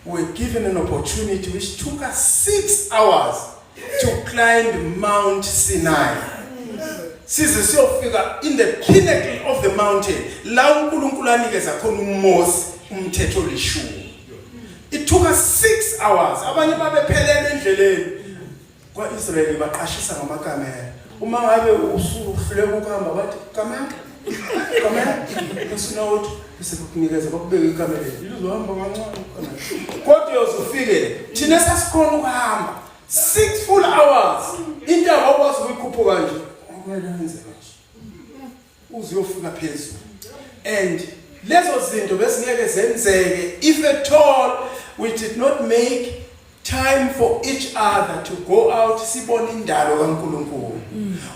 we were given an opportunity which took us 6 hours to climb Mount Sinai. Size siyofika in the pinnacle of the mountain la uNkulunkulu anikeza khona uMose umthetho olishumi. It took us 6 hours. Abanye babephelele endleleni. Kwa-Israyeli baqashisa ngamakamela. Uma ngabe usuhluleka ukuhamba bathi kamela kamela usunawuthi bese bakunikeza bakubeke ekameleni lizohamba kancane ikamela. Kodwa uyoze ufike thina sasikhona ukuhamba 6 full hours intaba awukwazi ukuyikhuphuka nje kumele wenze kanje uze uyofika phezulu and lezo zinto bezingeke zenzeke if at all we did not make time for each other to go out sibone indalo kaNkulunkulu.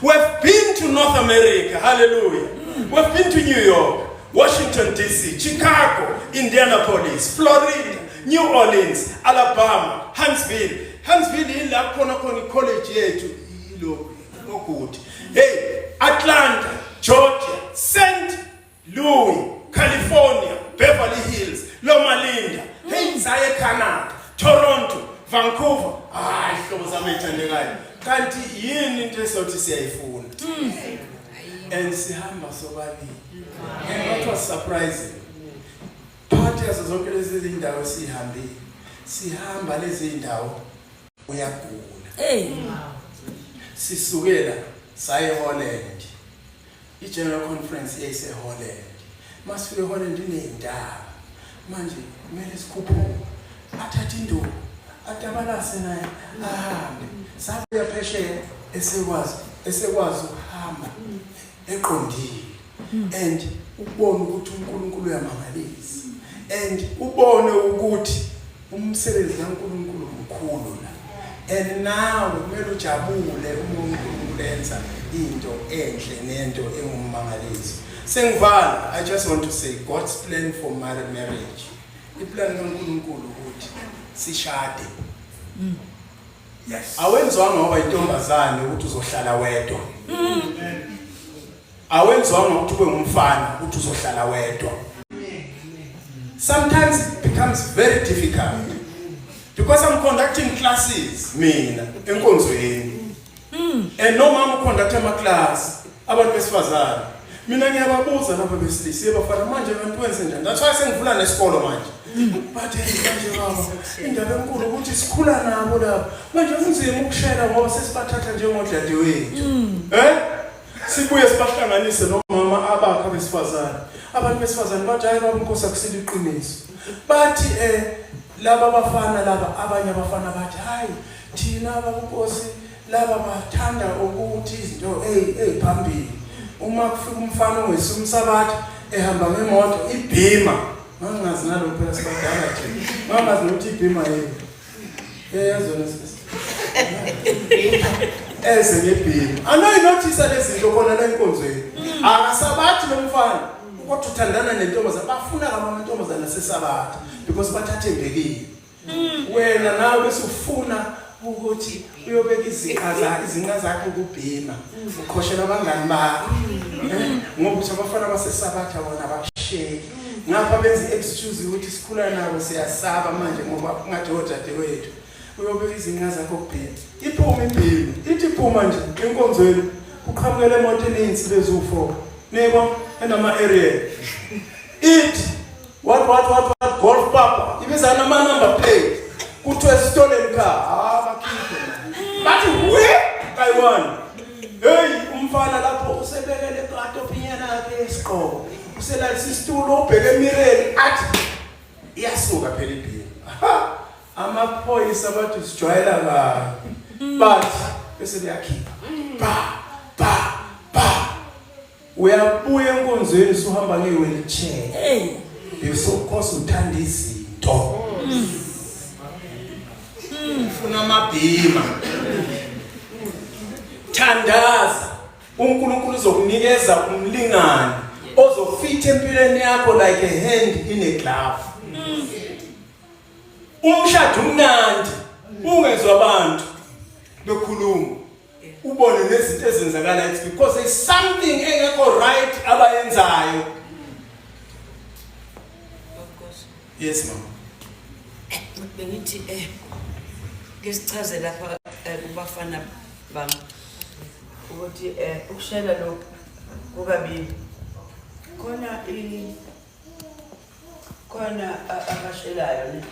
We've been to North America, hallelujah. We've been to New York, Washington DC, Chicago, Indianapolis, Florida, New Orleans, Alabama, Huntsville. Huntsville ila khona khona i-college yethu ilo ogude. Hey, Atlanta, Georgia, St. Louis, California, Beverly Hills, Loma Linda, hey saye Canada, Toronto, Vancouver. Hayi hlobo zami ethandekayo. Kanti yini into esothi siyayifuna? And sihamba sobabili. And what was surprising? Phakathi yazo zonke lezi zindawo sihambile. Sihamba lezi zindawo uyagula. Hey. Sisukela saye Holland. I-General Conference yayiseHolland. Masifika eHolland iney'ntaba. Manje kumele sikhuphuke. Athathe induku, atabalase naye ahambe. Sabuya phesheya esekwazi esekwazi ukuhamba eqondile. And ubone ukuthi uNkulunkulu uyamangalisa. And ubone ukuthi Umsebenzi kaNkulunkulu mkhulu la. And now kumele ujabule uma uNkulunkulu enza into enhle nento engummangaliso. Sengivala, I just want to say God's plan for marriage. Iplan kaNkulunkulu ukuthi sishade. Yes. Awenziwanga ngoba intombazane ukuthi uzohlala wedwa. Awenziwanga ukuthi ube ngumfana ukuthi uzohlala wedwa. Sometimes it becomes very difficult because I'm conducting classes mina enkonzweni. And nomama uconduct ama class abantu besifazane. Mina ngiyababuza lapha besilisa yebafana manje abantu wenze njani? That's why sengivula nesikolo manje. But hey manje baba indaba enkulu ukuthi sikhula nabo lapha. Manje kunzima ukushela ngoba sesibathatha njengodadewethu. Eh? Sibuye sibahlanganise nomama abakhe besifazane. Abantu besifazane bathi hayi baba inkosi akusilo iqiniso. Bathi eh laba bafana laba abanye abafana bathi hayi thina baba inkosi laba bathanda ukuthi izinto eziphambili. Uma kufika umfana ongesumsabatha ehamba ngemoto ibhima ngangazi nalokho phela sibadala nje ngangazi nokuthi ibhima yini. Yeyazona sisi. Eze ngebhimu. Anoyinothisa lezinto khona la enkonzweni. Akasabathi lo mfana kodwa uthandana nentombazana bafuna kama amantombazana sesabatha because bathathembekile. Wena nawe bese ufuna ukuthi uyobeka izinqa zakhe izinqa zakhe ukubhima uqhoshela abangani bakho eh, ngoba uthi abafana basesabatha bona abakusheki ngapha benza i-excuse ukuthi sikhula nabo siyasaba manje ngoba kungathi odadewethu uyobeka izinqa zakho kubhima iphume ibhima ithi phuma nje enkonzweni kuqhamukele emoto eninzi beziwu-four niyebo enama-area ithi What what what what golf papa ibiza nama number plate kuthiwe stolen car ah bakhiphe bathi we kayi-one hey umfana lapho usebekele kato pinyana yakhe isigqoko uselalisa isitulo ubheke emireni athi iyasuka phela ibhili amaphoyisa bathi sijwayela kabi bathi bese beyakhipha ba ba ba Uyabuya enkonzweni usuhamba nge-wheelchair. Hey. Because uthanda izinto. Ufuna amabhima. Thandaza. uNkulunkulu uzokunikeza umlingani ozofitha empilweni yakho like a hand in a glove. Umshado umnandi ungezwa abantu bekhuluma. Ubone nezinto ezenzakala it's because there's something engekho right abayenzayo. Yes mama. Bengithi eh ke sichaze lapha eh, kubafana bami ukuthi eh ukushela lokhu kukabili khona i khona abashelayo ne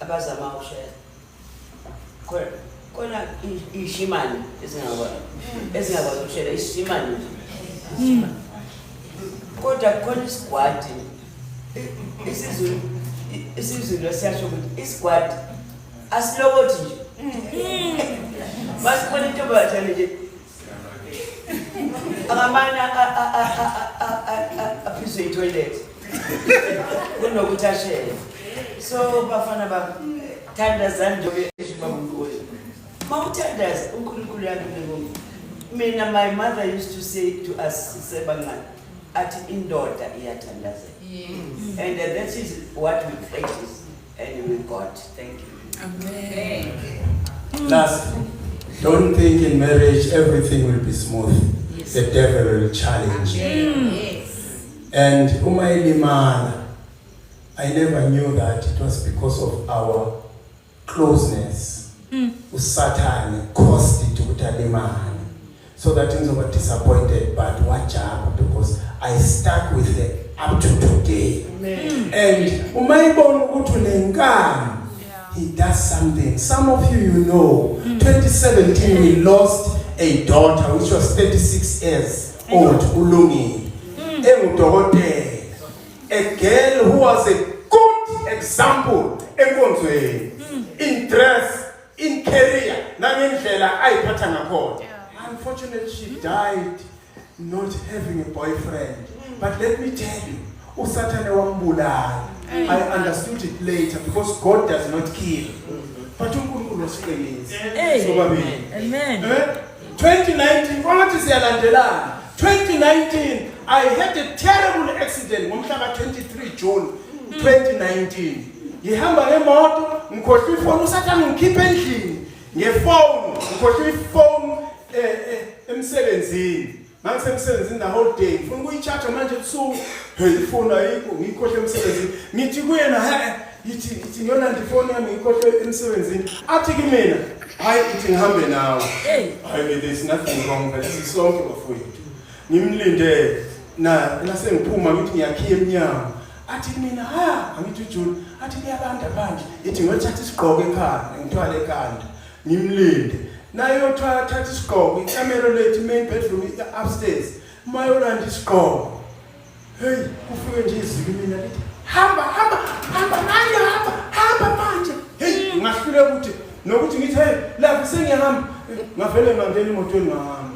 abazama ukushela khona khona ishimane ezingakwazi ezingakwazi ukushela ishimane nje kodwa khona isigwadi isiZulu isiZulu siyasho ukuthi isigwadi asilokothi nje masibona intombazane nje akamane aphizwe itoilet kunokuthi ashele so bafana bami thandazani njengoba esho ubaba uNkosi uma uthandaza uNkulunkulu uyakunika mina my mother used to say to us sisebancane athi indoda iyathandazela and that is what we practice and we got thank you Amen. Last, don't think in marriage everything will be smooth. Yes. The devil will challenge you. Yes. And uma elimala, I never knew that it was because of our closeness. Usathane caused it ukuthi alimale. So that ngizoba disappointed but wajabha because I stuck with it up to today. Amen. And uma ibona ukuthi unenkani he does something. Some of you you know 2017 we lost a daughter which was 36 years old uLungile engudokotela a girl who was a good example enkonzweni in dress in career nangendlela ayiphatha ngakhona unfortunately she died not having a boyfriend but let me tell you usathane wambulala i understood it later because god does not kill but uNkulunkulu wasiqinisa Hey. sobabili Amen. Eh? 2019 kwangathi siyalandelana 2019 i had a terrible accident ngomhla ka-23 June 2019 ngihamba ngemoto ngikhohlwa ifoni usathane ngikhipha endlini ngefoni ngikhohlwa ifoni eh, eh, emsebenzini ngangisemsebenzini the whole day ngifuna ukuyi-charge manje ebusuku hey ifoni ayikho ngiyikhohlwe emsebenzini ngithi kuyena he ithi ithi ngiyolanda ifoni yami ngiyikhohlwe emsebenzini athi kimina hayi ithi ngihambe nawe Hey. hayi there is nothing wrong vele sisonke bafowethu ngimlinde na nasengiphuma ngithi ngiyakhiya emnyango athi mina ha angithi ujule athi kuyabanda phandle ithi ngiyothatha isigqoko ekhanda ngithwale ekhanda ngimlinde naye uyothwala thatha isigqoko ikamelo lethu main bedroom upstairs mayolanda isigqoko hey kufike nje izwi mina lithi hamba hamba hamba manje hamba hamba manje hey ngahluleka ukuthi nokuthi ngithi hey lapho sengiyahamba ngavele ngangena emotweni ngahamba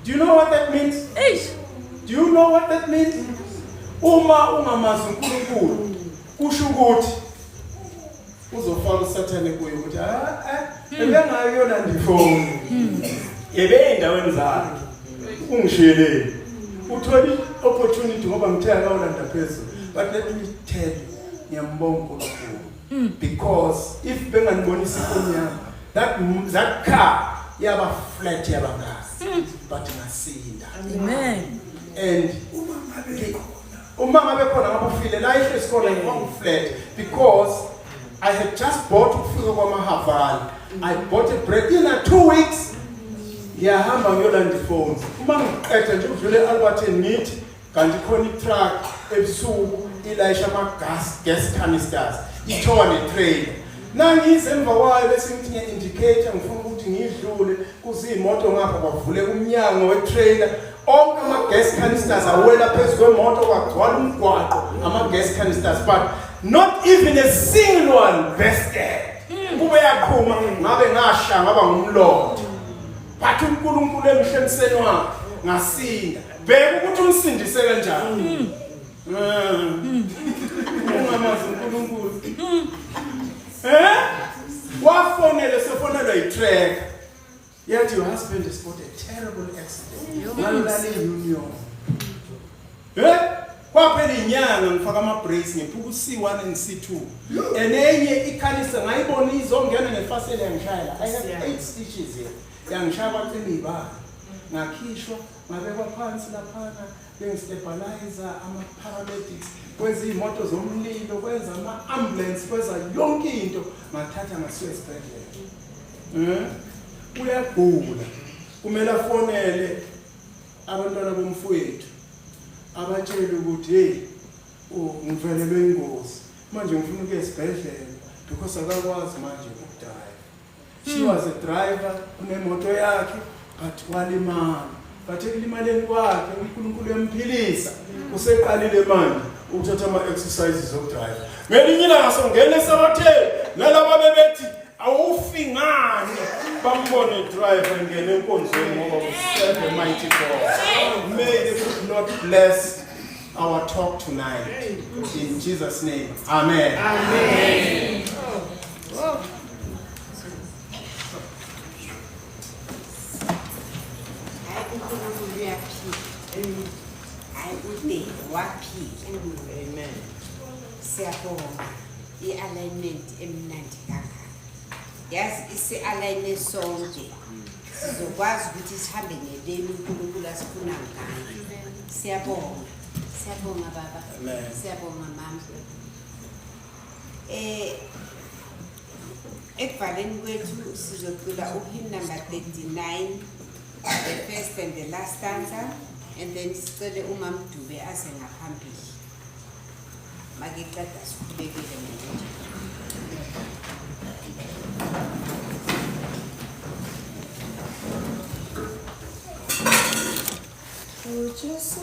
do you know what that means Eish. do you know what that means uma ungamazi uNkulunkulu kusho ukuthi uzofaka usathane kuye ukuthi ah eh Ebengayo yolanda ifoni. Ebe endaweni zakhe. Ungishiyeleni. Uthola i-opportunity ngoba ngithe akawulanda phezulu. But let me tell you, ngiyambonga uNkulunkulu. Because if benganibonisa ifoni yami, that car yaba flat yaba ngazi. But ngasinda. Amen. And uma ngabe khona, uma ngabe khona ngabe ufile la ihlezi khona kwaku-flat because I had just bought ukufika kwamahaval. I bought a bread in a 2 weeks. Ngiyahamba ngiyolanda ifoni. Uma ngiqeda nje ukudlula e-Alberton ngithi kanti khona i-truck ebusuku ilayisha ama-gas gas canisters ithowa ne-trailer. Nangize emva kwayo bese ngithi ngiya-indicator ngifuna ukuthi ngidlule kuziyimoto ngapha kwavuleka umnyango we-trailer onke ama-gas canisters awela phezu kwemoto kwagcwala umgwaqo ama-gas canisters, but not even a single one bursted. Kube yaqhuma ngabe ngasha ngaba ngumlotha, but uNkulunkulu emhle emseni wakhe ngasinda. Bheka ukuthi umsindise kanjani. Ungamazi uNkulunkulu. Wafonele sefonelwa yi-tracker yathi your husband has got a terrible accident. Ngalala union. Kwaphela inyanga ngifaka ama-brace ngiphuka u-C1 and C2. And enye ikhanisa ngayibona izongena ngefasela yangishayela. I have 8 stitches here. Yangishaya kwacima ibala. Ngakhishwa ngabekwa phansi laphana bengistabilizer ama-paramedics kwenza iy'moto zomlilo kwenza ama-ambulance kwenza yonke into ngathatha ngasuka esibhedlela. Uyagula kumele afonele abantwana bomfowethu abatshele ukuthi hey ngivelelwe ingozi manje ngifuna ukuya esibhedlela because akakwazi manje ukudrive. She was a driver kunemoto yakhe but walimala, but ekulimaleni kwakhe uNkulunkulu uyamphilisa. Useqalile manje ukuthatha ama-exercises okudrive. Ngelinye ilanga songena esabatheni nalaba bebethi awufi ngani bambone driver ngene enkonzweni ngoba we serve a mighty God. May the good Lord bless our talk tonight in Jesus name. Amen. Amen. Hayi uNkulunkulu uyaphila. Hayi ude waphila. Amen. Siyabonga i-alignment emnandi kangaka. Yazi isi-align sonke. Sizokwazi ukuthi sihambe ngeleni uNkulunkulu asifuna ngayo. Siyabonga. Siyabonga baba. Amen. Siyabonga mama. Ekuvaleni kwethu sizocula uhymn number 39, the first and the last stanza, and then sicele uMamDube aze ngaphambili. Makeqeda sikhulekele ngokunjalo. Ujesu